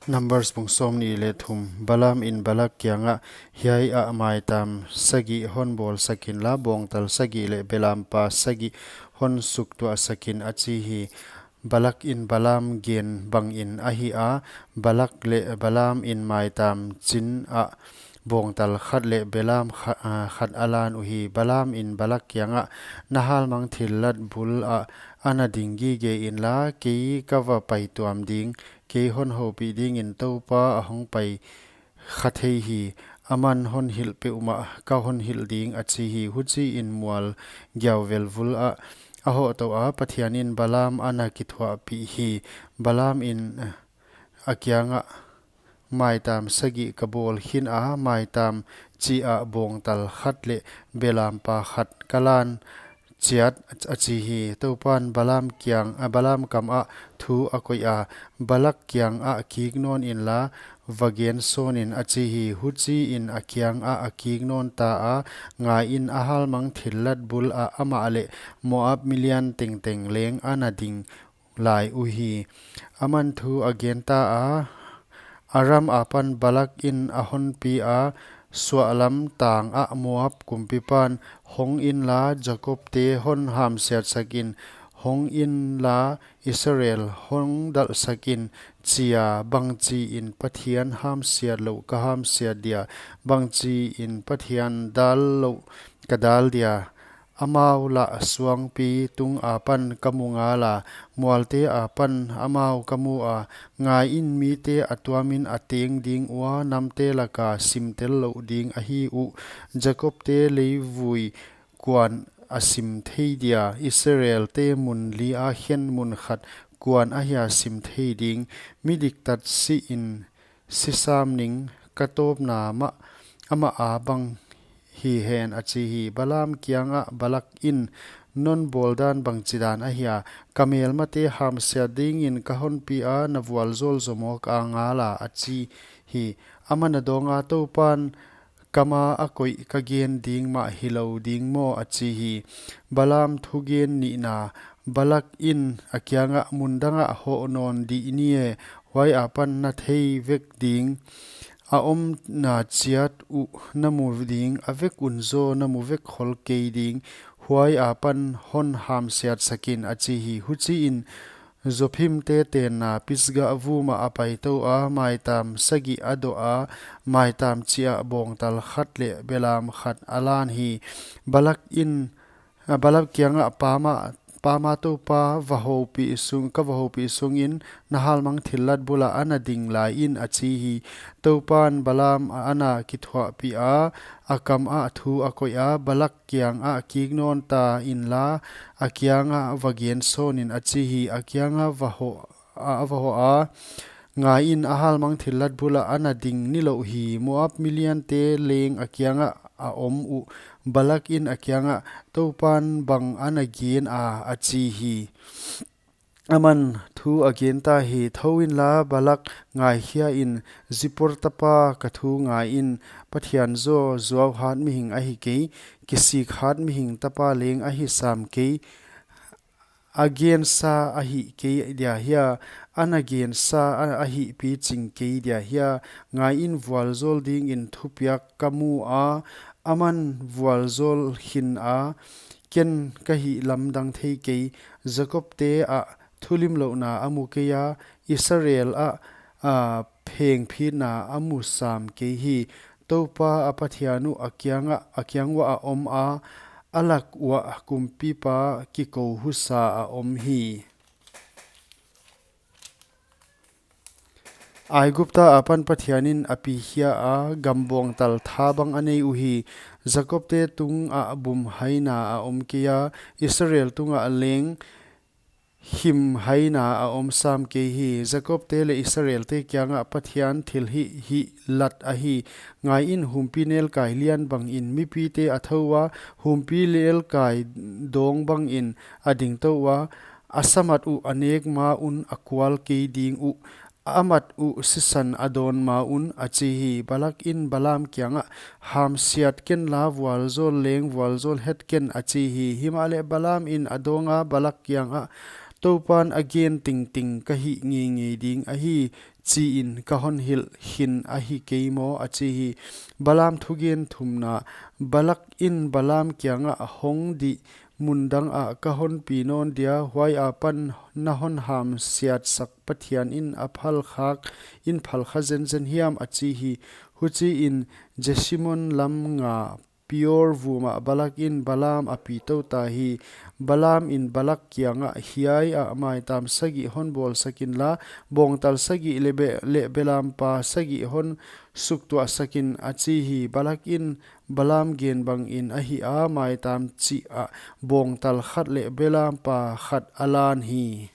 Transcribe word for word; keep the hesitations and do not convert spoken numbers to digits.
Numbers bung sawmnih leh thum. Balaam in Balak kiangah, Hiai ah maitam sagih hon bawlsak inla, bawngtal sagih leh belampa sagih hon suktuahsak in, a chi hi. Balak in Balaam gen bangin a hih a, Balak leh Balaam in maitam chin ah bawngtal khat leh belam kha-, ah, khat a lan uhi. Balaam in Balak kiangah, Na halmang thillat bul ah ana ding gige inla, kei ka va paituam ding, kei hon houpih dingin Toupa a hong pai kha thei hi. Aman hon hilh peuhmah ka hon hilh ding, a chi hi. Huchiin mual giauvel vul ah a hoh tou a, Pathian in Balaam ana kithuahpih hi. Balaam in a kiangah, Maitam sagih ka bawl khin a, maitam chih ah bawngtal khat leh belampa khat ka lan chiat, a chi hi. Toupan Balaam kiang, a, Balaam kam ah thu a koih a, Balak kiang ah kik nawn inla, va gen sawn in, a chi hi. Huchiin a kiang ah a kik nawn ta a, ngai in, a halmang thillat bul ah amah leh Moab milian tengteng leng ana ding lai uhi. Aman thu a gen ta a, Aram apan Balak in a honpi a, suahlam tang ah Moab kumpipan, Hong inla, Jakob te hon hamsiatsak in, hong inla, Israel hong dalhsak in, chi a, bangchiin Pathian hamsiat louh ka hamsiat dia, bangchiin Pathian dal louh ka dal dia. Amau lah suangpi tung apan ka mu ngal a, mualte apan amau ka mu a, ngai in, mite a tuamin a teng ding ua, namte laka simtel louh ding ahi uh. Jakob te leivui kuan a sim thei dia, Israel te mun li a khen mun khat kuan ahia sim thei ding. Midiktat si in, si sam ning, ka tawpna mah amah a bang hi hen, a chi hi. Balaam kiangah Balak in, Non bawl dan bangchidan ahia? Ka melmate hamsiat dingin ka honpi a, na vualzawl zomawk a ngal a, a chi hi. Aman a dawng a, Toupan kama a koih ka gen ding mah hilou ding maw, a chi hi. Balaam thugen nihna. Balak in a kiangah, Mun dangah hoh nawn dih ni e, huai apan na thei vek ding, a omna chiat uh na mu ding, a vek un zaw na mu vek khol kei ding, huai apan hon hamsiatsak in, a chi hi. Huchiin Zophim te tenna Pisgah vum ah a pai tou a, maitam sagih a doh a, maitam chih ah bawngtal khat leh belam khat a lan hi. Balak in, a, Balak kiangah, Pama, pama Toupa va houpih sung, ka va houpih sungin, na halmang thillat bul ah ana ding lai in, a chi hi. Toupan Balaam ana kithuahpih a, a kam ah thu a koih a, Balak kiang ah kik nawn ta inla, a kiang ah va gen sawn in, a chi hi. A kiang ah va hoh, a, a va hoh a, ngai in, a halmang thillat bul ah ana ding nilouh hi. Moab milian te leng a kiang ah a om uh. Balak in a kiang ah, Toupan bang ana gen a, a chi hi. Aman thu a gen ta hi. Thou inla, Balak, ngaikhia in, Zippor tapa ka thu ngai in, Pathian zaw zuau hat mihing ahi kei, kisik hat mihing tapa leng ahi sam kei. A gensa a hih kei dia hia, ana gensa a, a hih piching kei dia hia? Ngai in, vualzawl dingin thupiak ka mu a, aman vualzawl khin a, ken ka hih lamdang thei kei. Jakob te ah thulimlouhna a mu kei a, Israel ah, a, phengphitna a mu sam kei hi. Toupa a Pathian uh a kiang ah, a kiang uah a om a, a lak uah kumpipa kikou husa a om hi. Aigupta apan Pathian in a pikhia a, gam bawngtal tha bang a nei uhi. Jakob te tung ah bum haina a om kei a, Israel tung ah leng him haina a om sam kei hi. Jakob te leh Israel te kiang ah Pathian thilhih hih lat ahi. Ngai in, humpi nelkai lian bangin mipite a thou a, humpi nelkai dawng bangin a ding tou a, a samat uh a nek ma un a kual kei ding uh, a mat uh sisan a dawn ma un, a chi hi. Balak in Balaam kiang ah, Hamsiat ken la, vualzawl leng vualzawl het ken, a chi hi. Himahleh Balaam in a dawng a, Balak kiang ah, Toupan a gen tengteng ka hih ngeingei ding ahi, chiin ka hon hilh khin ahi kei maw? a chi hi. Balaam thugen thumna. Balak in Balaam kiangah, Hong dih, mun dang ah ka hon pi nawn dia, huai apan na hon hamsiatsak Pathian in a phalkhak in phalkha zenzen hiam? a chi hi. Huchiin Jesimon lam nga Peor vumah Balak in Balaam a pi tou ta hi. Balaam in Balak kiangah, Hiai ah maitam sagih hon bawlsak inla, bawngtal sagih leh be-, leh belampa sagih hon suktuahsak in, a chi hi. Balak in Balaam gen bangin ahih a, maitam chih ah bawngtal khat leh belampa khat a lan hi.